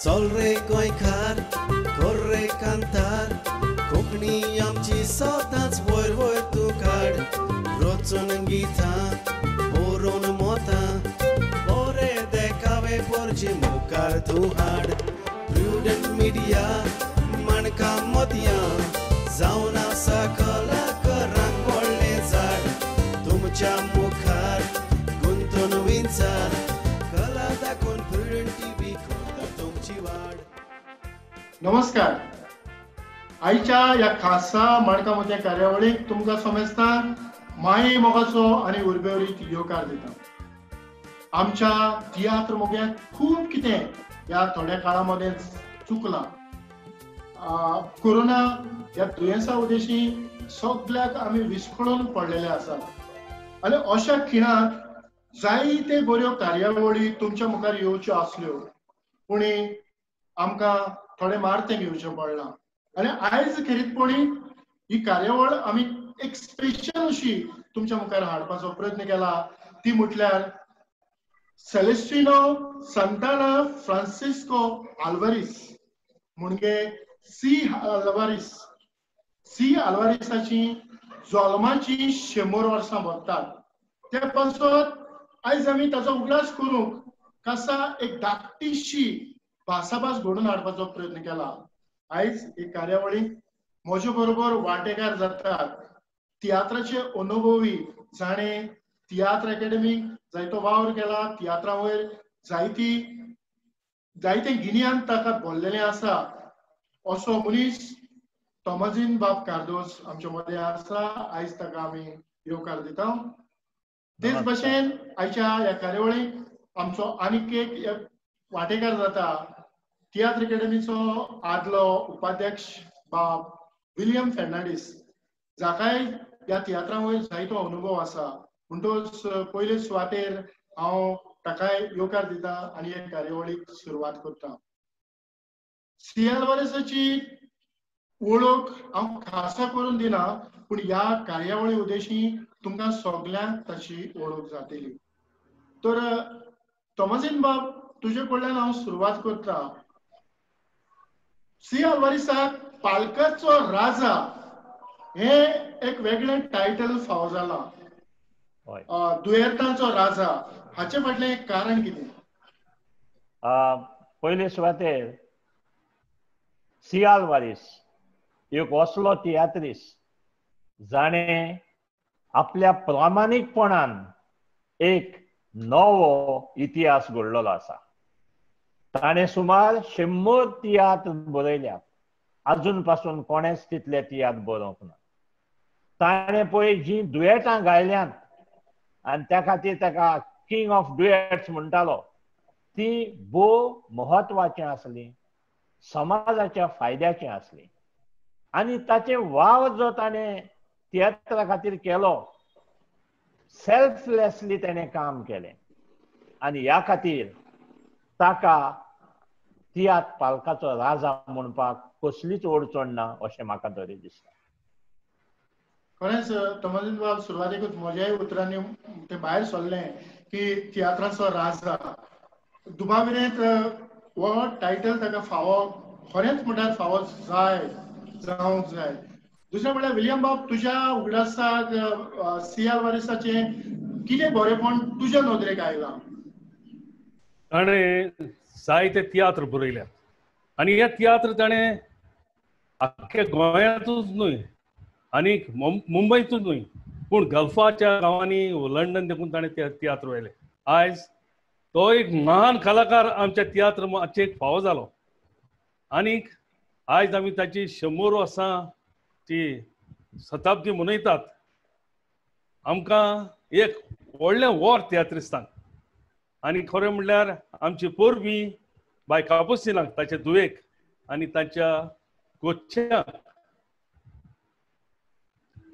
चल रे गोंयकार कर रे कांतार, कोंकणी आमची सदांच वयर वयर तूं काड। रचून गितां बरोवन मोतां, बरे देखावे पोरचे मुखार तूं हाड। प्रुडंट मिडिया माणकां मोतयां, जावन आसा कलाकारांक व्हडलें झाड। तुमच्या मुखार गुंतून विंचार, कला दाखोवन प्रुडंट टीव्ही करता तुमची वाड। नमस्कार, आयच्या ह्या खासा माणकां मोतयां कार्यावळीक तुमकां समेस्तांक माये मोगाचो आनी उर्बेवरीत येवकार दिता। आमच्या तियात्र मोग्याक खूब कितें ह्या थोड्या काळा मदें चुकलां। कोरोना ह्या दुयेंसा उद्देशी सगल्याक आमी विस्कळून पडलेले आसात आनी अशा खिणाक जायते बऱ्यो कार्यावळी तुमच्या मुखार येवच्यो आसल्यो, पूण आमकां थोडें मारतें घेवचें पडलां। आनी आयज खेरीतपणी ही कार्यावळ आमी एक स्पेशल अशी तुमच्या मुखार हाडपाचो प्रयत्न केला, ती म्हटल्यार सेलेस्टिनो सांताना फ्रांसिस्को आल्वारीस म्हणजे सी आल्वारीस। सी आल्वारीसाची जल्माची 100 वर्सां भरतात, ते पासत आयज आमी ताचो उगडास करूंक खासा एक धाकटीशी भासाभास घडोवन हाडपाचो प्रयत्न केला। आयज ही कार्यावळीक म्हजे बरोबर वांटेकार जातात तियात्राचे अनुभवी, जाणें तियात्र एकेडमीक जायतो वावर केला, तियात्रा वयर जायती जायते गिन्यान ताका भरलेलें आसा, असो मनीस तोमाजीन बाब कार्दोज आमच्या मदें आसा। आयज ताका आमी येवकार दिता। तेच भशेन आयच्या ह्या कार्यावळीक आमचो आनीक एक वांटेकार जाता, तियात्र एकेडमीचो आदलो उपाध्यक्ष बाब विलियम फेर्नांडीस, जाकाय ह्या तियात्रा वयर जायतो अनुभव आसा। म्हणटकच पयले सुवातेर हांव ताकाय येवकार दिता आनी हे कार्यावळीक सुरवात करता। सी आल्वारीसाची वळख हांव खासा करून दिना, पूण ह्या कार्यावळी उद्देशी तुमकां सगल्यांक ताची वळख जातली। तर तोमाजीन बाब, तुजे कडल्यान हांव सुरवात करता। सी आल्वारीसाक पालकाचो राजा हे एक वेगळें टायटल फावो जालां, दुयेंतांचो राजा, हाचे फाटलें कारण कितें? पयले सुवातेर सी आल्वारीस एक असलो तियात्रीस जाणें आपल्या प्रामाणीकपणान एक नवो इतिहास घडलेलो आसा। ताणें सुमार 100 तियात्र बरयल्यात, आजून पासून कोणेच तितले तियात्र बरोवंक ना। ताणें पळय जी दुयेटां गायल्यांत आनी त्या खातीर ताका किंग ऑफ डुएट्स म्हणटालो, ती भोव म्हत्वाची आसली, समाजाच्या फायद्याची आसली आनी ताचे वावर जो ताणें तियात्रा खातीर केलो, सेल्फलेसली ताणें काम केलें आनी ह्या खातीर ताका तियात्र पालकाचो राजा म्हणपाक कसलीच अडचण ना अशें म्हाका तरी दिसता। खरेंच तोमाजीन बाब, सुरवातेकूच म्हज्याय उतरांनी तें भायर सरलें की तियात्राचो राजा, दुबाविरेंत हो टायटल ताका फावो, खरेंच म्हळ्यार फावो जाय, जावंक जाय। दुसरें म्हळ्यार विलियम बाब, तुज्या उगडासाक सी आल्वारीसाचें कितें बरेपण तुज्या नदरेक आयलां? ताणें जायते तियात्र बरयल्यात आनी हे तियात्र ताणें आख्ख्या गोंयांतूच न्हय आनी मुंबयतूच न्हय, पूण गल्फाच्या गांवांनी, लंडन देखून ताणें तियात्र व्हेले। आयज तो एक महान कलाकार आमच्या तियात्र माचयेक फावो जालो आनीक आयज आमी ताची 100 वर्सां ती शताब्दी मनयतात। आमकां एक व्हडलें वोर तियात्रिस्तांक आनी खरें म्हणल्यार आमची पोरबी बाय कापुसिनाक, ताच्या धुवेक आनी ताच्या गोच्छ्यांक।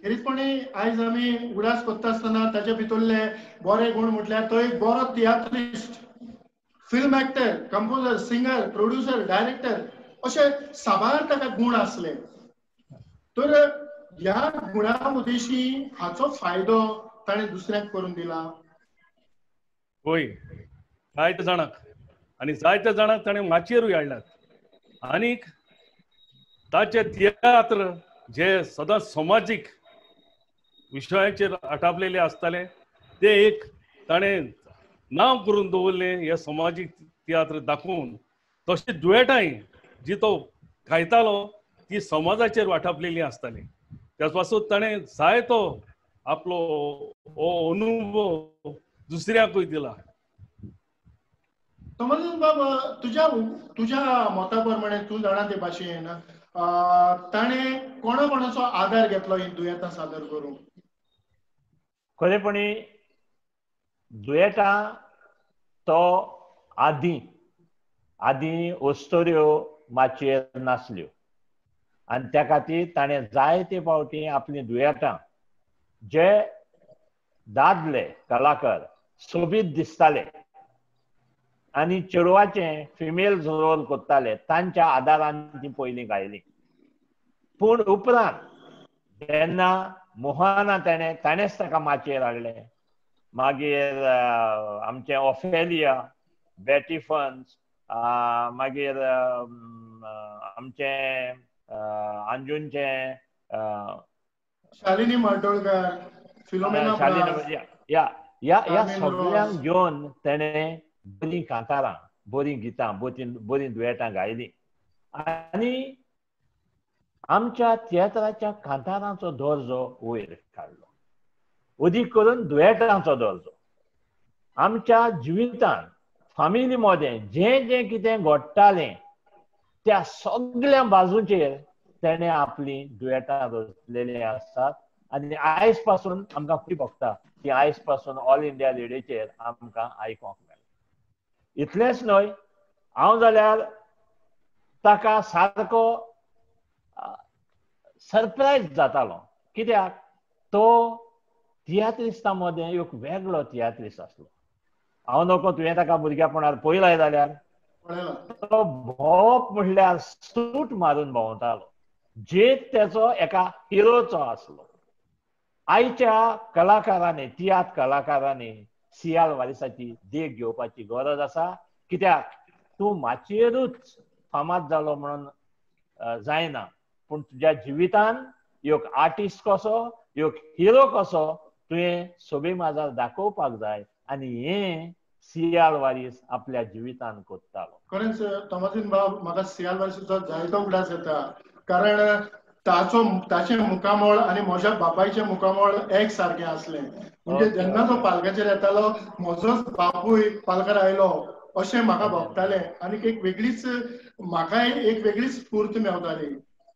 खेरीतपणी आयज आमी उगडास करता आसतना ताच्या भितरले बरे गूण म्हटल्यार तो एक बरो tiatrist, film actor, composer, singer, producer, director अशे साबार ताका गूण आसले। तर ह्या गुणा उद्देशी हाचो फायदो ताणें दुसऱ्यांक करून दिला। होय, जायते जाणांक आनी जायत्या जाणांक ताणें माचयेरूय हाडल्यात. आनीक ताचे तियात्र जे सदांच समाजीक विशयाचेर आटापलेले आसताले ते एक ताणें नांव करून दवरलें हे समाजीक तियात्र दाखोवन. तशें दुयेटांय जी तो गायतालो ती समाजाचेर वाटापलेली आसताली. त्याच पासून ताणें जायतो आपलो हो अनुभव दुसऱ्याकूय दिला. तोमाजीन बाब, तुज्या तुज्या मता प्रमाणे तूं जाणा ते भाशेन ताणें कोणा कोणाचो आदार घेतलो ही दुयेंतां सादर करूंक? खरेपणी दुयेंतां तो आदीं आदीं अस्तोऱ्यो माचयेर नासल्यो आनी त्या खातीर ताणें जायते फावटी आपलीं दुयेंतां जे दादले कलाकार सोबीत दिसताले आनी चेडवाचे फिमेल रोल करताले तांच्या आदारान ती पयलीं गायली. पूण उपरांत जेन्ना मोहना ताणें ताणेंच ताका माचयेर हाडलें. मागीर आमचें ओफेलिया, बॅटी फन्स, मागीर आमचें अंजूनचें शालिनी मार्डोळकर, फिलोमेना, शालिनी, ह्या ह्या सगळ्यांक घेवन तेणें बरीं कांतारां, बरीं गितां, बरीं दुयेटां गायलीं आनी आमच्या तियात्राच्या कांतारांचो दर्जो वयर काडलो. अदीक करून दुयेटांचो दर्जो. आमच्या जिवितांत फामिली मदें जें जें कितें घडटालें त्या सगळ्या बाजूचेर तेणें आपलीं दुयेटां रचलेलीं आसात आनी आयज पासून आमकां खूब भोगता की आयज पासून ऑल इंडिया रेडियोचेर आमकां आयकोंक मेळटा. इतलेंच न्हय, हांव जाल्यार ताका सारको सरप्रायज जातालो. कित्याक तो तियात्रिस्ता मदें एक वेगळो तियात्रिस्त आसलो. हांव नको तुवें ताका भुरग्यापणार पळयलाय जाल्यार तो भोंवप म्हणल्यार सूट मारून भोंवतालो. जेत तेचो एका हिरोचो आसलो. आयच्या कलाकारांनी, तियात्र कलाकारांनी सियाल वारिसाची देख घेवपाची गरज आसा. कित्याक तूं माचयेरूच फामाद जालो म्हणून जायना, पूण तुज्या जिवितान एक आर्टिस्ट कसो, एक हिरो कसो तुवें सोबे माजार दाखोवपाक जाय आनी हें सियाल वारीस आपल्या जिवितान करतालो. खरेंच तोमाजीन बाब, म्हाका सियाल वारीसाचो जायतो उगडास येता, कारण ताचो ताचें मुखामळ आनी म्हज्या बापायचें मुखामळ एक सारकें आसलें. म्हणजे जेन्ना तो पालकाचेर येतालो म्हजोच बापूय पालकार आयलो अशें म्हाका भोगतालें आनी एक वेगळीच म्हाकाय एक वेगळीच स्फूर्त मेवताली.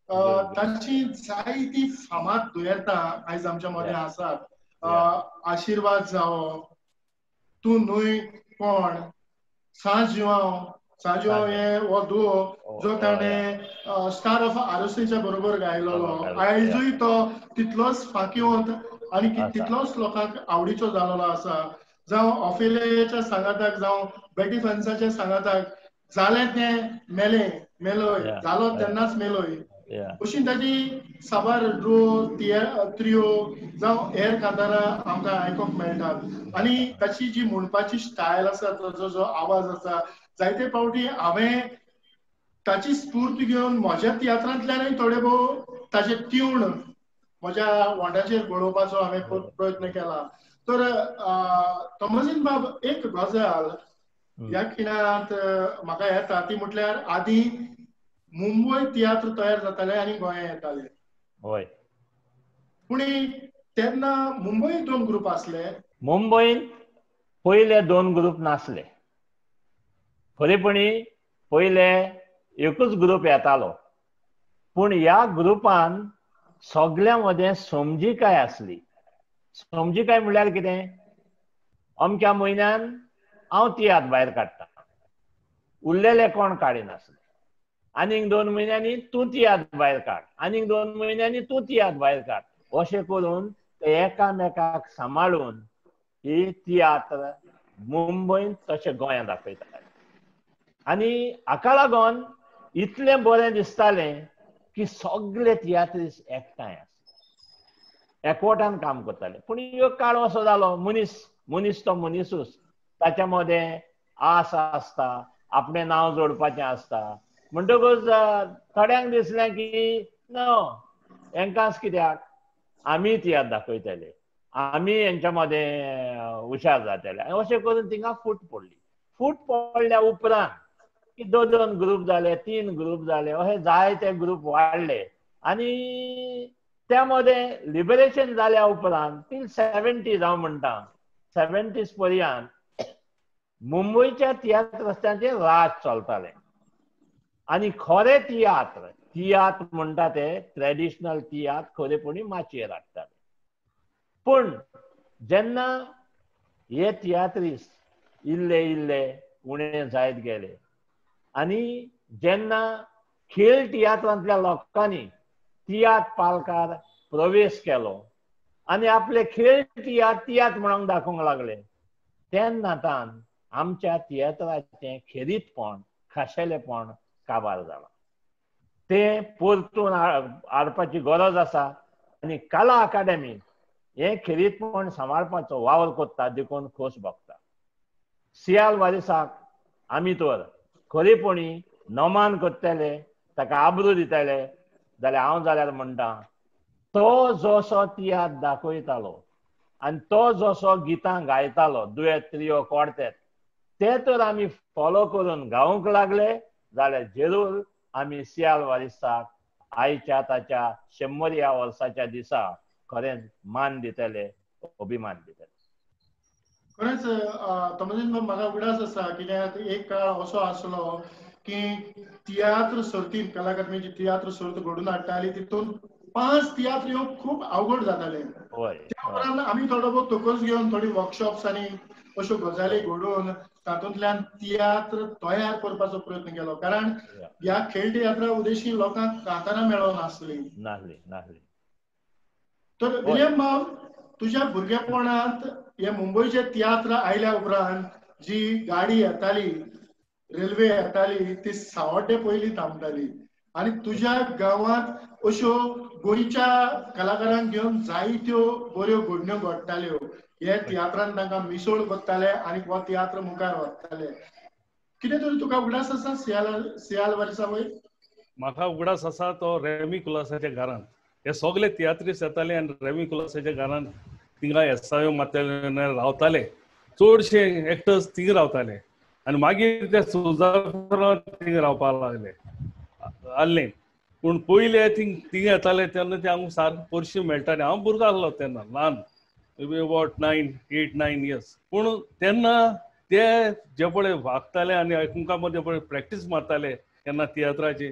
ताची जायती फामाद दुयेंतां आयज आमच्या मदें आसात. आशिर्वाद जावो, तूं न्हय कोण, सांज जिवांव, सांज जिवांव हे हो दुओ जो ताणें स्टार ऑफ आरोसीच्या बरोबर गायलेलो, आयजूय तो तितलोच फाकिवंत आनी तितलोच लोकांक आवडीचो जालेलो आसा. जावं ऑफेलियाच्या सांगाताक, जावं बॅटी फन्साच्या सांगाताक, जालें तें मेलें, मेलोय जालो तेन्नाच मेलोय, अशी ताची साबार ड्रो, त्रियो जावं हेर कांतारां आमकां आयकूंक मेळटात. आनी ताची जी म्हणपाची स्टायल आसा, ताचो जो आवाज आसा, जायते फावटी हांवें ताची स्फूर्त घेवन म्हज्या तियात्रांतल्यानूय थोडे भोव ताचे ट्यून म्हज्या वोंठाचेर बरोवपाचो हांवें प्रयत्न केला. तर तोमाजीन बाब, एक गजाल ह्या खिणांत म्हाका येता ती म्हटल्यार आदीं मुंबय तियात्र तयार जाताले आनी गोंया येताले. हय, पूण तेन्ना मुंबय दोन ग्रुप आसले. मुंबयंत पयले दोन ग्रुप नासले. खरेपणी पयले एकूच ग्रुप येतालो, पूण ह्या ग्रुपान सगळ्यां मदें समजिकाय आसली. समजिकाय म्हणल्यार कितें, अमक्या म्हयन्यान हांव तियात्र भायर काडटा, उरलेले कोण काडिनासले. आनीक 2 म्हयन्यांनी तूं तियात्र भायर काड, आनीक 2 म्हयन्यांनी तूं तियात्र भायर काड, अशें करून ते एकामेकाक सांबाळून ही तियात्र मुंबयंत तशें गोंयांत दाखयताले. आनी हाका लागून इतलें बरें दिसतालें की सगळे तियात्रिस्ट एकठांय आसले, एकवटान काम करताले. पूण एक काळ असो जालो, मनीस मनीस तो मनीसूच, ताच्या मदें आस आसता, आपणें नांव जोडपाचें आसता. म्हणटकूच थोड्यांक दिसलें की नो, हेंकांच कित्याक, आमी तियात्र दाखयतले, आमी हेंच्या मदें हुशार जातले. आनी अशें करून थिंगा फूट पडली. फूट पडल्या उपरांत की 2 2 ग्रूप जाले, 3 ग्रूप जाले, अशे जायते ग्रूप वाडले. आनी त्या मदें लिबरेशन जाल्या उपरांत टील 70s, हांव म्हणटा 70s पर्यंत मुंबयच्या तियात्र रस्त्यांचेर राज चलतालें. आनी खरे तियात्र, तियात्र म्हणटा ते ट्रेडिशनल तियात्र खरेपणी माचयेर हाडटाले. पूण जेन्ना हे तियात्रिस्ट इल्ले इल्ले उणें जायत गेले आनी जेन्ना खेळ तियात्रांतल्या लोकांनी तियात्र पालकार प्रवेश केलो आनी आपले खेळ तियात्र तियात्र म्हणून दाखोवंक लागले, तेन्ना तान आमच्या तियात्राचें खेरीतपण, खाशेलेपण काबार जालां. तें परतून हाडपाची गरज आसा आनी कला अकादमी हें खेरीतपण सांबाळपाचो वावर करता, देखून खोस भोगता. सियाल वारिसाक आमी तर खरेपणी नमान करतले, ताका आब्रू दितले जाल्यार हांव जाल्यार म्हणटा, तो जसो तियात्र दाखयतालो आनी तो जसो गितां गायतालो, दुयेत, त्रियो, क्वार्तेत, ते तर आमी फॉलो करून गावंक लागले जाल्यार जरूर आमी सियाल वारिसाक आयच्या ताच्या 100व्या वर्साच्या दिसा खरेंच मान दितले, अभिमान दितले. खरेंच तोमाजीन बाब, म्हाका उगडास आसा कित्याक एक काळ असो आसलो की तियात्र सर्तीन कला अकादमीची तियात्र सर्त घडून हाडटाली, तितून 5 तियात्र येवप खूब अवघड जाताले. त्या उपरांत आमी थोडो भोव तकस घेवन थोडी वर्कशॉप्स आनी अश्यो गजाली घडोवन तातूंतल्यान तियात्र तयार करपाचो प्रयत्न केलो, कारण ह्या खेळ तियात्रा उद्देशी लोकांक कांतारां मेळोन नासली. तर विलियम बाब, तुज्या भुरगेपणांत हे मुंबयचे तियात्र आयल्या उपरांत जी गाडी येताली, रेल्वे येताली, ती सावड्डे पयलीं थांबताली आनी तुज्या गांवांत अश्यो गोंयच्या कलाकारांक घेवन जायत्यो बऱ्यो घडण्यो घडटाल्यो. हे तियात्रान तांकां मिसळ करताले आनी हो तियात्र मुखार व्हरताले. कितें तरी तुका उगडास आसा सियाल वारिसा वयर? म्हाका उगडास आसा तो रेमी कुलासाच्या घरांत हे सगळे तियात्रिस्ट येताले आनी रेमी कुलासाच्या घरांत थिंगा एसायो मारताले, रावताले, चडशे एक्टर्स थिंगा रावताले आनी मागीर ते सुजाफरान थिंगा रावपाक लागले आसले. पूण पयले थिंग थिंगा येताले तेन्ना ते आमकां सारके परशी मेळटाले. हांव भुरगो आसलो तेन्ना, ल्हान, अबावट 9, 8, 9 इयर्स. पूण तेन्ना ते जे पळय वागताले आनी एकमेकां मदीं पळय प्रॅक्टीस मारताले तेन्ना तियात्राची,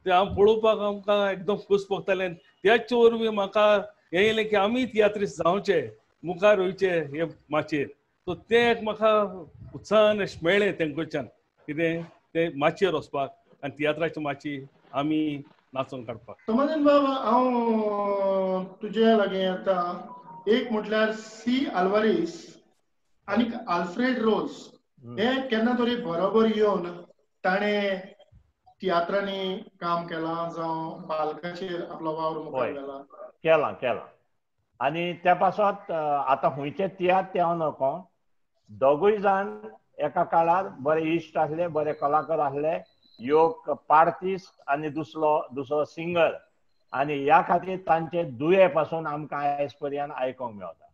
ते हांव पळोवपाक आमकां एकदम खोस भोगताले. त्याच वरवीं म्हाका हें येयलें की आमी तियात्रिस्ट जावचे, मुखार वयचे हे माचयेर. सो तें एक म्हाका उत्साहान अशें मेळ्ळें तेंकडच्यान, कितें तें माचयेर वचपाक आनी तियात्राची माची आमी नाचोवन काडपाक. तोमाजीन बाब, हांव तुजे लागीं येता. एक म्हटल्यार सी आल्वारीस आनी आल्फ्रेड रोज हे केन्ना तरी बरोबर येवन ताणें तियात्रांनी काम केलां जावं बालकाचेर आपलो वावर मुखार व्हेला? केलां केलां. आनी त्या पासत आतां खंयचे तियात्र ते हांव नको, दोगूय जाण एका काळार बरे इश्ट आसले, बरे कलाकार आसले. एक पार्तीस आनी दुसरो सिंगर, आनी ह्या खातीर तांचे दुये पासून आमकां आयज पर्यंत आयकोंक मेळटा.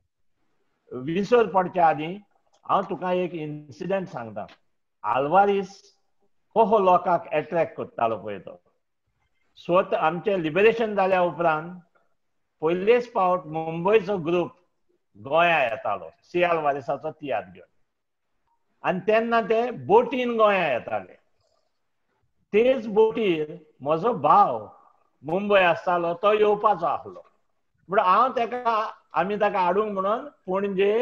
विसर पडच्या आदीं हांव तुका एक इन्सिडंट सांगता. आल्वारीस कसो लोकांक एट्रॅक्ट करतालो पळय तो. स्वता आमचें लिबरेशन जाल्या उपरांत पयलेच फावट मुंबयचो ग्रूप गोंया येतालो सियाल वारिसाचो तियात्र घेवन, आनी तेन्ना ते बोटीन गोंया येताले. तेच बोटीर म्हजो भाव मुंबय आसतालो, तो येवपाचो आसलो. पूण हांव तेका, आमी ताका हाडूंक म्हणून पणजे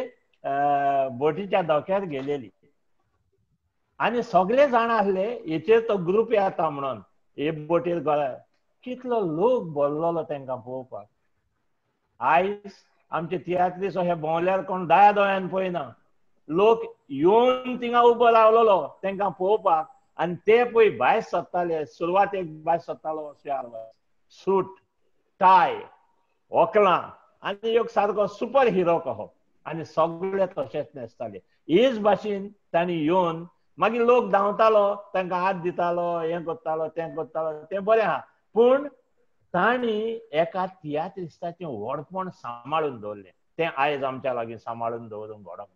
बोटीच्या धक्यार गेलेली आनी सगळे जाण आसले हेचेर तो ग्रूप येता म्हणून हे बोटीर गोंया. कितलो लोक भरलेलो तांकां पळोवपाक. आयज आमचे तियात्रीस अशे भोंवल्यार कोण दाया दोळ्यान पळयना. लोक येवन थिंगा उबो रावलेलो तांकां पळोवपाक आनी ते पळय भायर सरताले. सुरवातेक भायर सरतालो सूट, टाय, वकलां आनी एक सारको सुपर हिरो कहो, आनी सगळे तशेंच न्हेसताले. हेच भाशेन तांणी येवन मागीर लोक धांवतालो, तांकां हात दितालो, हें करतालो तें करतालो, तें बरें आहा, पूण तांणी एका तियात्रिस्ताचें व्हडपण सांबाळून दवरलें, तें आयज आमच्या लागीं सांबाळून दवरूंक घडोंक ना.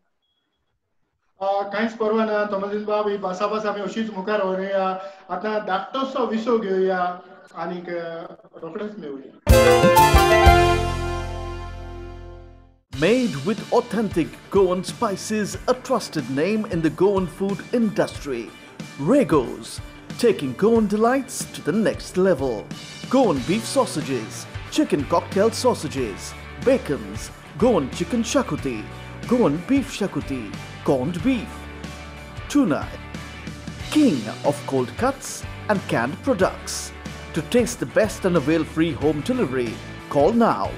कांयच परवा ना तोमाजीन बाब, ही भासाभास आमी अशीच मुखार व्हरुया. आतां धाकटोसो विसव घेवया आनीक रोखडेच मेळुया. Made with authentic Goan spices, a trusted name in the Goan food industry, Regos, taking Goan delights to the next level. Goan beef sausages, chicken cocktail sausages, bacons, Goan chicken shakuti, Goan beef shakuti, corned beef, tuna, king of cold cuts and canned products. To taste the best and avail free home delivery, call now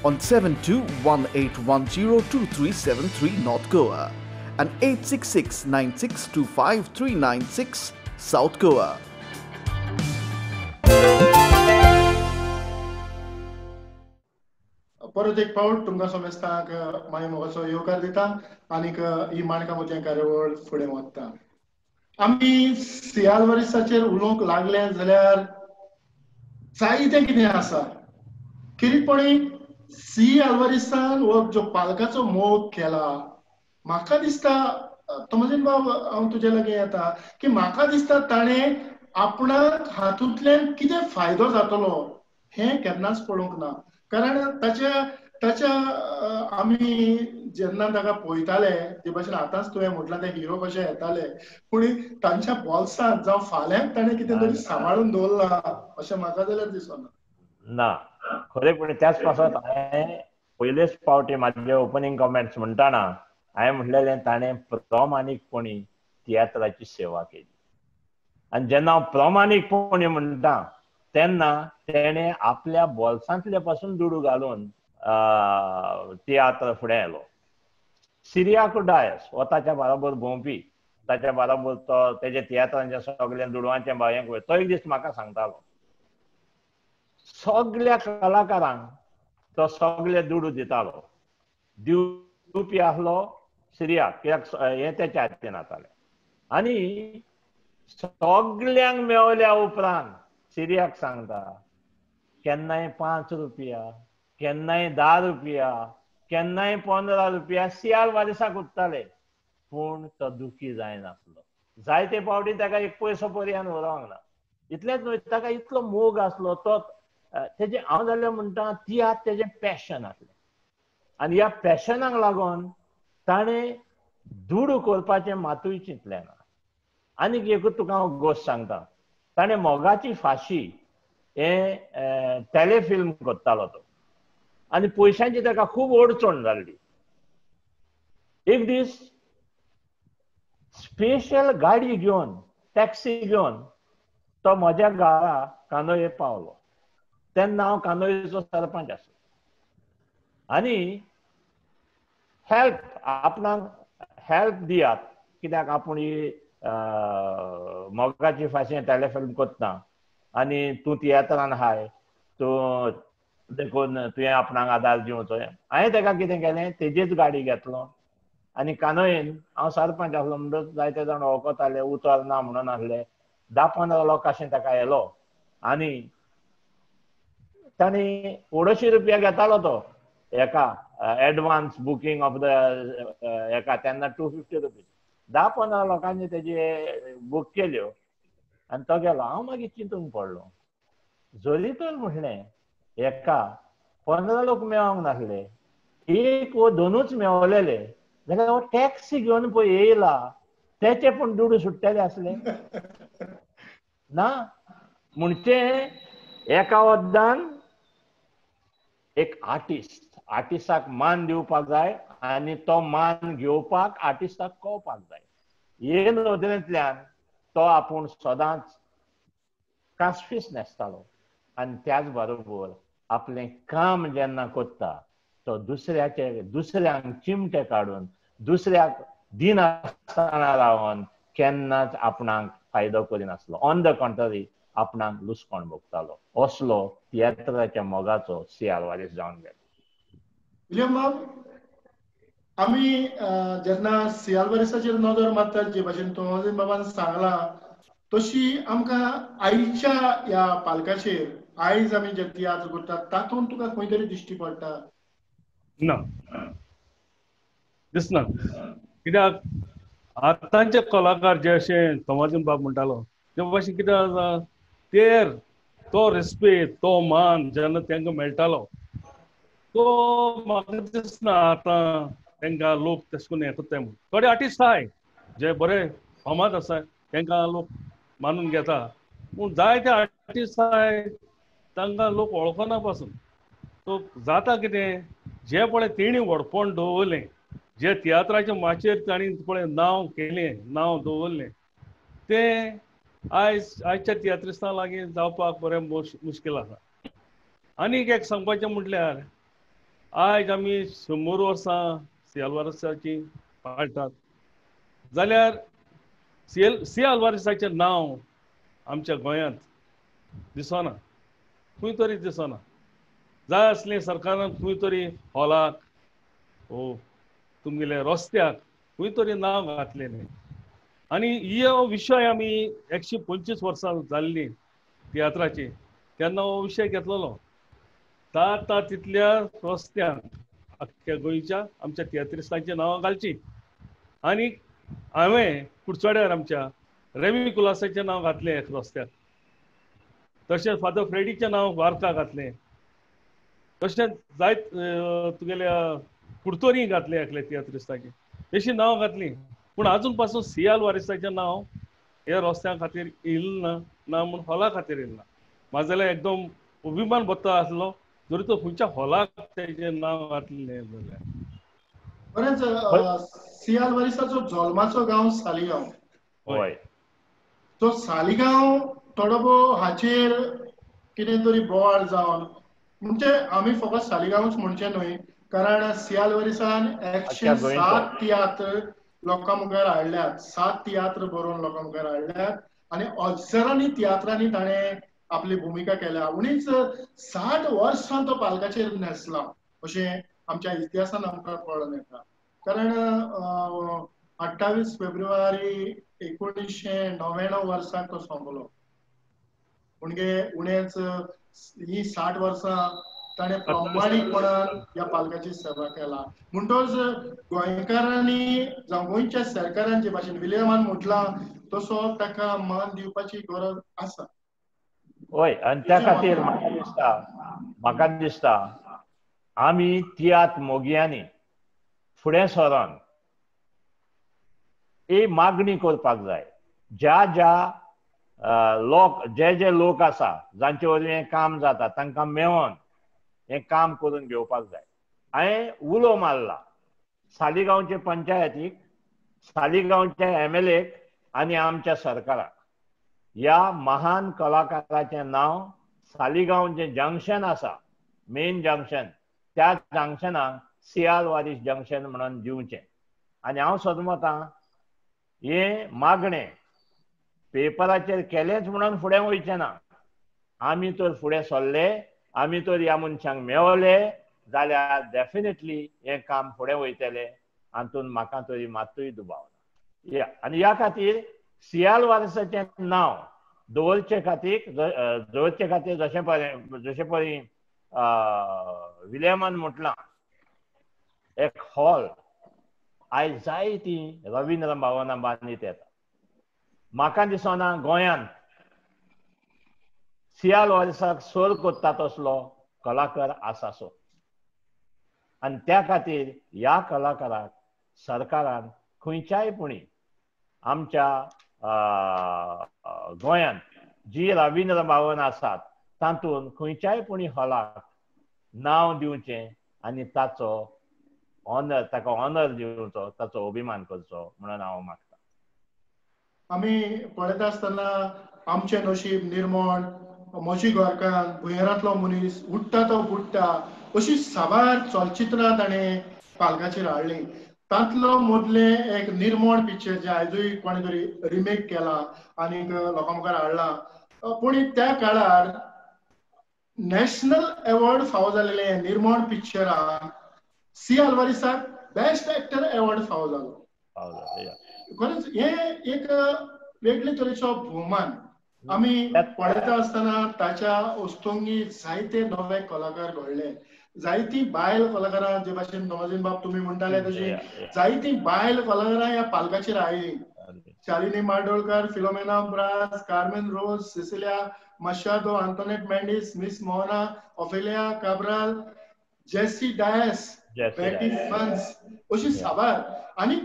on 7218102373 North Goa and 866-9625-396 South Goa. परत एक फावट तुमकां समेस्तांक माय मोगाचो येवकार दिता आनीक ही माणकां मोतयां कार्यावळ फुडें वता. आमी सी आल्वारीसाचेर उलोवंक लागले जाल्यार जायतें कितें आसा. किरीटपणी सी आल्वारीसान हो जो पालकाचो मोग केला, म्हाका दिसता तोमाजीन बाब हांव तुजे लागीं येता की म्हाका दिसता ताणें आपणाक हातूंतल्यान कितें फायदो जातलो हें केन्नाच पळोवंक ना. कारण ताच्या ताच्या आमी जेन्ना ताका पळयताले ते भाशेन आतांच तुवें म्हटलां ते हिरो कशे येताले, पूण तांच्या बोल्सांत जावं फाल्यांक ताणें कितें तरी सांबाळून दवरलां अशें म्हाका जाल्यार दिसना. ना, खरेपणी त्याच पासत हांवें पयलेच फावटी म्हाजे ओपनींग कॉमेंट्स म्हणटाना हांवें म्हणलेलें ताणें प्रामाणीकपणी तियात्राची सेवा केली. आनी जेन्ना हांव प्रामाणीकपणी म्हणटा तेन्ना तेणें आपल्या बोल्सांतले पासून दुडू घालून तियात्र फुडें आयलो. सिरियाको डायस हो ताच्या बराबर भोंवपी, ताच्या बराबर तो तेजे तियात्रांचे सगळें दुडवांचें हें, तो एक दीस म्हाका सांगतालो सगळ्या कलाकारांक तो सगळे दुडू दितालो. दिवपी आसलो सिरियाक, कित्याक हें तेच्या हातीन जातालें. आनी सगल्यांक मेवल्या उपरांत सिरियाक सांगता केन्नाय 5 रुपया, केन्नाय 10 रुपया, केन्नाय 15 रुपया सी आल्वारीसाक उरताले. पूण तो दुखी जायनासलो. जायते फावटी ताका एक पयसो पर्यान उरोंक ना. इतलेंच न्हय, ताका इतलो मोग आसलो तो तेजें, हांव जाल्यार म्हणटा तियात्र तेजें पॅशन आसलें. आनी ह्या पॅशनाक लागून ताणें दुडू करपाचें मातूय चिंतलें ना. आनीक एकूच तुका हांव गोश्ट सांगता, ताणें मोगाची फाशी हें टेलिफिल्म करतालो तो, आनी पयशांची ताका खूब अडचण जाल्ली. एक दीस स्पेशल गाडी घेवन, टॅक्सी घेवन तो म्हज्या घरा कांदोळे पावलो. तेन्ना हांव कांदोळेचो सरपंच आसलो. आनी हेल्प, आपणाक हेल्प दियात, कित्याक आपूण ही मोगाची फाशी टेलिफिल्म करता आनी तूं तियात्रान आहाय, तूं देखून तुवें आपणाक आदार दिवचो. हांवें ताका कितें केलें, तेजीच गाडी घेतलो आनी कानोयेन हांव सरपंच आसलो म्हणटच जायते जाण वळखताले, उतर ना म्हणून आसले. 10-15 लोकांशी ताका येलो आनी तांणी 150 रुपया घेतालो तो एका एडवान्स बुकींग ऑफ the एका, तेन्ना 250 रुपीज. 10-15 लोकांनी तेजे बूक केल्यो आनी तो गेलो. हांव मागीर चिंतूंक पडलो, जरी तर म्हणलें एका 15 लोक मेळोंक नासले, एक वो दोनूच मेवलेले जाल्यार हो टॅक्सी घेवन पळय येयला तेचे पूण दुडू सुट्टले आसले ना. म्हणजे एका वद्दान एक आर्टिस्ट, आर्टिस्टाक मान दिवपाक जाय आनी तो मान घेवपाक आर्टिस्टाक कळपाक जाय. हे नदरेंतल्यान तो आपूण सदांच कासफीस न्हेसतालो आनी त्याच बरोबर आपलें काम जेन्ना करता तो दुसऱ्याचे, दुसऱ्यांक चिमटे काडून, दुसऱ्याक दिनासतना रावन केन्नाच आपणाक फायदो करिनासलो. ऑन the contrary आपणाक लुसकोण भोगतालो. असलो तियात्राच्या मोगाचो सी आल्वारीस जावन गेलो. विलियम बाब, आमी जेन्ना सी आल्वारीसाचेर नदर मारतात, जे भाशेन तोमाजीन बाबान सांगलां तशी आमकां आयच्या ह्या पालकाचेर, आयज आमी जे तियात्र करतात तातूंत तुका खंय तरी दिश्टी पडटा ना, दिसना. कित्याक आतांचे कलाकार जे अशें तोमाजीन बाब म्हणटालो ते भाशेन कितें आसा, तेर तो रेस्पेद, तो मान जेन्ना तांकां मेळटालो तो म्हाका दिसना आतां तांकां लोक तशें करून हें करताय म्हूण. थोडे आर्टिस्ट आहाय जे बरे फामाद आसा, तांकां लोक मानून घेता, पूण जायते आर्टिस्ट आहाय तांकां लोक वळखना पासून. सो जाता कितें, जे पळय तेणी व्हडपण दवरलें, जे तियात्राच्या माचयेर तांणी पळय नांव केलें, नांव दवरलें, तें आयज आयच्या तियात्रिस्तां लागीं जावपाक बरें मुश्कील आसा. आनीक एक सांगपाचें म्हटल्यार आयज आमी 100 वर्सां सी आल्वारीसाची पाळटात जाल्यार सी आल्वारीसाचें नांव आमच्या गोंयांत दिसना, खंय तरी दिसना. जाय आसलें सरकारान खंय तरी हॉलाक ओ तुमगेले रस्त्याक खंय तरी नांव घातलेलें. आनी हो विशय आमी 125 वर्सां जाल्लीं तियात्राची तेन्ना हो विशय घेतलेलो. ता तितल्या रस्त्यांक आख्ख्या गोंयच्या आमच्या तियात्रिस्तांची नांवां घालची. आनी हांवें कुडचड्यार आमच्या रेमी कुलासाचें नांव घातलें एक रस्त्याक, तशेंच फादर फ्रेडीचें नांव वार्का घातलें, तशेंच जायत तुगेल्या कुडतोरी घातलें एकले तियात्रिस्ताचें, अशीं नांवां घातलीं. पूण आजून पासून सी आल्वारीसाचें नांव ह्या रस्त्यां खातीर येयलें ना, ना म्हूण हॉला खातीर येयलें ना. म्हाका जाल्यार एकदम अभिमान भरता आसलो जरी तो खंयच्या हॉलाक तेजें नांव घातलें जाल्यार. बरेंच सी आल्वारीसाचो जल्माचो गांव सालिगांव. हय, तो सालिगांव थोडो भोव हाचेर कितें तरी बोवाळ जावन, म्हणजे आमी फकत सालिगांवच म्हणचें न्हय, कारण सी आल्वारीसान 107 तियात्र लोकां मुखार हाडल्यात, 7 तियात्र बरोवन लोकां मुखार हाडल्यात आनी हजारांनी तियात्रांनी ताणें आपली भुमिका केल्या. उणीच 60 वर्सां तो पालकाचेर न्हेसला अशें आमच्या इतिहासान आमकां कळोन येता. कारण 28 फेब्रुवारी 1999 वर्साक तो सोंपलो, म्हणजे उणेच ही 60 वर्सां ताणें प्रामाणीकपणान ह्या पालकाची सेवा केला. म्हणटच गोंयकारांनी जावं गोंयच्या सरकारान जे भाशेन विलियमान म्हटलां तसो ताका मान दिवपाची गरज आसा. हय, आनी त्या खातीर म्हाका दिसता आमी तियात्र मोगयांनी फुडें सरोन ही मागणी करपाक जाय. ज्या ज्या लोक जे जे लोक आसा जांचे वरवीं हें काम जाता तांकां मेळोन हें काम करून घेवपाक जाय. हांवें उलो मारला सालिगांवचे पंचायतीक, सालिगांवच्या MLA आनी आमच्या सरकाराक, ह्या महान कलाकाराचें नांव सालिगांव जें जंक्शन आसा, मेन जंक्शन, त्या जंक्शनाक सी आल्वारीस जंक्शन म्हणून दिवचें. आनी हांव सदमतां हें मागणें पेपराचेर केलेंच म्हणून फुडें वयचें ना. आमी तर फुडें सरले, आमी तर ह्या मनशांक मेवले जाल्यार डेफिनेटली हें काम फुडें वयतलें, हातूंत म्हाका तरी मात्तूय दुबाव ना. आनी ह्या खातीर सी आल्वारीसाचें नांव दवरचे खातीर जशें परी विलियमान म्हटलां, एक हॉल आयज जायतीं रविंद्र भवनां बांदीत येता. म्हाका दिसना गोंयांत सी आल्वारीसाक सर करता तसलो कलाकार आसा सो. आनी त्या खातीर ह्या कलाकाराक सरकारान खंयच्याय पुणी आमच्या गोंयांत जी रविंद्र भवन आसात तातूंत खंयच्याय पुणी हॉलाक नांव दिवचें आनी ताचो ऑनर, ताका ऑनर दिवचो, ताचो अभिमान करचो म्हणून हांव मागता. आमी पळयता आसतना आमचें नशीब, निर्मण, म्हजी घरकान्न, भुंयेरांतलो मनीस, उठ्ठा तो बुडटा अशी साबार चलचित्रां ताणें पालकाचेर हाडलीं. तांतलो मदलें एक निर्मण पिक्चर जें आयजूय कोणें तरी रिमेक केलां आनीक लोकां मुखार हाडलां. पूण त्या काळार नॅशनल एवॉर्ड फावो जालेलें निर्मण पिक्चरान सी आल्वारीसाक बेस्ट एक्टर अवॉर्ड फावो जालो. खरेंच हे एक वेगळे तरेचो भोवमान. आमी पळयता आसतना ताच्या वस्तुंगी जायते नवे कलाकार घडले, जायती बायल कलाकारां, जे भाशेन तोमाजीन बाब तुमी म्हणटाले तशी जायती बायल कलाकारां ह्या पालकाचेर आयली. Shalini Mardolkar, Philomena Braz, Carmen Rose, Cecilia Machado, Antoinette Mendes, Miss Mohana, Ophelia Cabral, Jessie Dias, Betty Fans, अशी साबार. आनी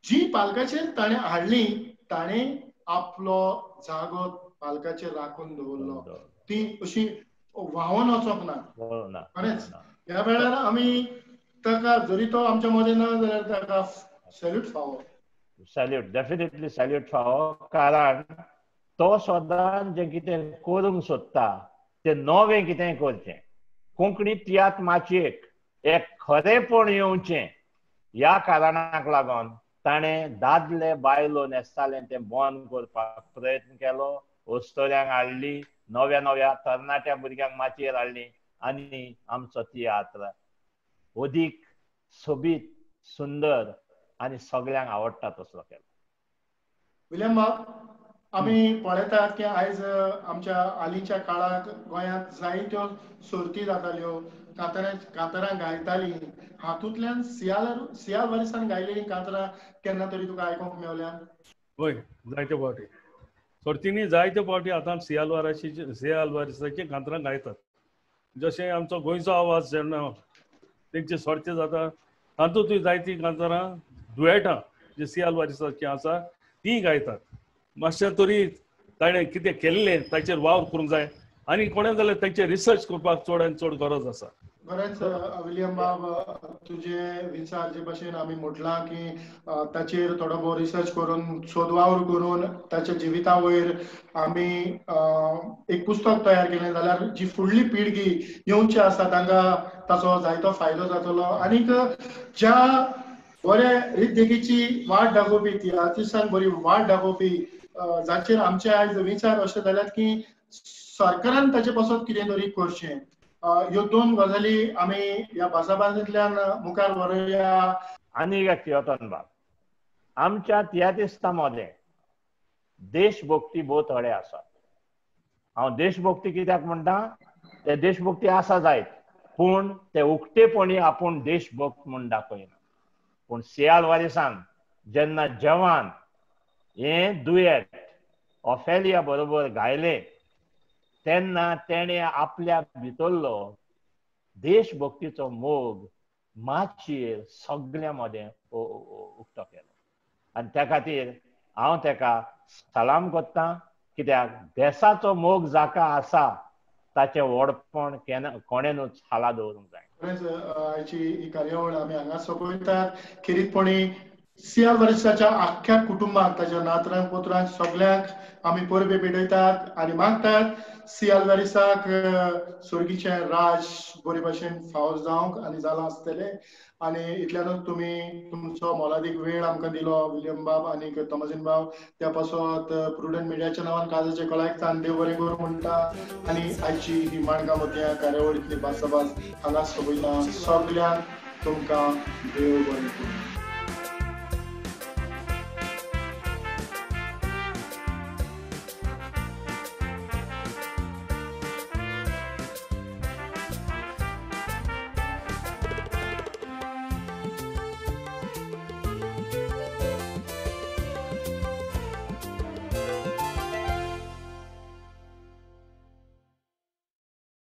जी पालकाचेर ताणें हाडली, ताणें आपलो जागो पालकाचेर राखून दवरलो, ती अशी व्हांवून वचोंक ना. खरेंच ह्या वेळार आमी ताका, जरी तो आमच्या मदें ना जाल्यार ताका सॅल्यूट फावो. सॅल्यूट, डेफिनेटली सॅल्यूट फावो, कारण तो सदांच जें कितें करूंक सोदता तें नवें कितें करचें. कोंकणी तियात्र माचयेक एक खरेंपण येवचें ह्या कारणाक लागून ताणें दादले बायलो न्हेसताले तें बंद करपाक प्रयत्न केलो. अस्तोऱ्यांक हाडली, नव्या नव्या तरणाट्या भुरग्यांक माचयेर हाडली आनी आमचो तियात्र अदीक सोबीत, सुंदर आनी सगळ्यांक आवडटा तसलो केलो. विलियम बाब, आमी पळयतात की आयज आमच्या हालींच्या काळाक गोंयांत जायत्यो सर्ती जाताल्यो, कांतारां गायतालीं. हातूंतल्यान सियाल वारिसान गायलेलीं कांतारां केन्ना तरी तुका आयकूंक मेवल्या? हय, जायते फावटी सर्तींनी, जायते फावटी आतां सियाल वारिसाची कांतारां गायतात. जशें आमचो गोंयचो आवाज जेन्ना तेंची सर्ती जाता तातूंतूय जायतीं कांतारां दुयेटां जी सियाल वारिसाची आसा तीं गायतात. मातशें तरी ताणें कितें केल्लें ताचेर वावर करूंक जाय आनी कोणें जाल्यार तांचेर रिसर्च करपाक चड आनी चड गरज आसा. खरेंच विलियम बाब, तुजे विचार जे भाशेन आमी म्हटलां की ताचेर थोडो भोव रिसर्च करून, सोदवावर करून ताच्या जिविता वयर आमी एक पुस्तक तयार केलें जाल्यार जी फुडली पिळगी येवची आसा तांकां ताचो जायतो फायदो जातलो. आनीक ज्या बरे रितदेखीची वाट दाखोवपी, तियात्रिस्तांक बरी वाट दाखोवपी, जाचेर आमचे आयज विचार अशे जाल्यात की सरकारान ताचे पासत कितें तरी करचें. ह्यो दोन गजाली आमी ह्या भासाभासेंतल्यान मुखार व्हरुया. आनी एक तियोतन बाब, आमच्या तियात्रिस्तां मदें देशभक्ती भोव थोडे आसात. हांव देशभक्ती कित्याक म्हणटा, ते देशभक्ती आसा जायत, पूण ते उक्तेपणी आपूण देशभक्त म्हूण दाखयना. पूण सियाल वारिसान जेन्ना जवान हें दुयेट ऑफेलिया बरोबर गायलें तेन्ना तेणें आपल्या भितरलो देशभक्तीचो मोग माचयेर सगळ्यां मदें उक्तो केलो. आनी त्या खातीर हांव तेका सलाम करतां, कित्याक देसाचो मोग जाका आसा ताचें व्हडपण केन्ना कोणेनूच हाला दवरूंक जाय. खरेंच आयची ही कार्यावळ आमी हांगा सोंपयतात. खेरीतपणी सियाल वारिसाच्या आख्ख्या कुटुंबाक, ताच्या नातरांक, पोत्रांक, सगल्यांक आमी परबे भेटयतात आनी मागतात सियाल वारिसाक सर्गीचें राज बरे भाशेन फावो जावंक आनी जालां आसतलें. आनी इतल्यानूच तुमी तुमचो मोलादीक वेळ आमकां दिलो विलियम बाब आनी तोमाजीन बाब, त्या पासत प्रुडंट मिडियाच्या नांवान काळजाचे कळायक देव बरें करूं म्हणटा. आनी आयची ही माणकां मोतयां कार्यावळींतली भासाभास हांगा सोंपयता. सगल्यांक तुमकां देव बरें करूं.